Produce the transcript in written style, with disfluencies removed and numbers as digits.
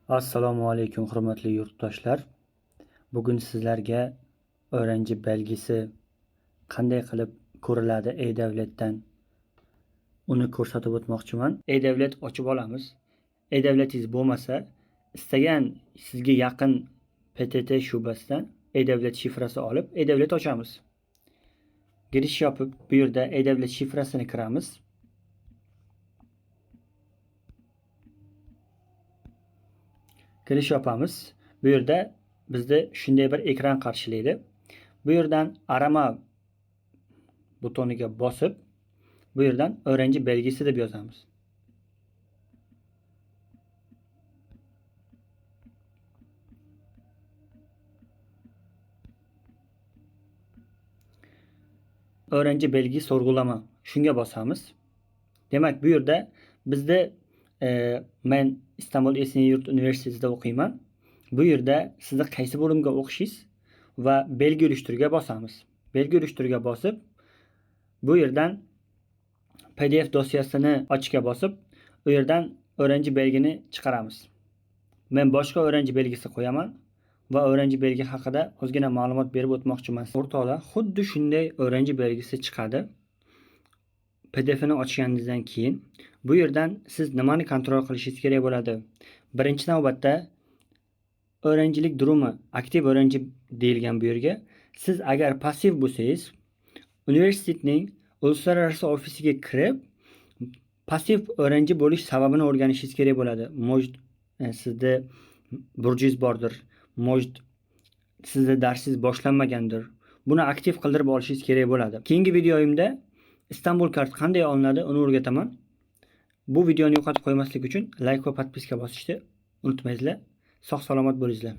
Assalomu alaykum hurmatli yurtdoshlar. Bugun sizlarga öğrenci belgisi qanday qilib ko'riladi e-davlatdan uni ko'rsatib o'tmoqchiman. E-davlat ochib olamiz. E-davlatingiz bo'lmasa, istagan sizga yaqin PTT shu'basidan e-davlat shifrasi olib, e-davlat ochamiz. Girish yopib, bu yerda e-davlat shifrasini kiramiz. Girish yopamiz. Bu yerda bizni shunday bir ekran qarshilaydi. Bu yerdan arama butoniga bosib, bu yerdan öğrenci belgisi deb yozamiz. Öğrenci belgi sorgulama. Shunga bosamiz. Demak, bu yerda bizda men İstanbul Esenyurt Universitetida o'qiyman. Bu yerda sizni qaysi bo'limga o'qishingiz va belgi uyushtirga bosamiz. Belgi uyushtirga bosib, bu yerdan PDF dosyasini ochga bosib, u yerdan öğrenci belgini chiqaramiz. Men boshqa öğrenci belgisi qo'yaman va öğrenci belgi haqida ozgina ma'lumot berib o'tmoqchiman. O'rtoqlar, xuddi shunday öğrenci belgisi chiqadi. PDFni ochganingizdan keyin bu yerdan siz nimani kontrol qilishingiz kerak bo'ladi? Birinchi navbatda öğrencilik durumu, aktiv öğrenci deyilgan bu yerga. Siz agar passiv bo'lsangiz, universitetning uluslararası ofisiga kirib, passiv öğrenci bo'lish sababini o'rganishingiz kerak bo'ladi. Может, sizda burchingiz bordir. Может, sizda darsingiz boshlanmagandir. Buni aktiv qildirib olishingiz kerak bo'ladi. Keyingi videoyimda Istanbul kart qanday olinadi uni o'rgataman. Bu videoni yo'qotib qo'ymaslik uchun like va podpiska bosishni unutmaysizlar. Sog' salomat bo'linglar.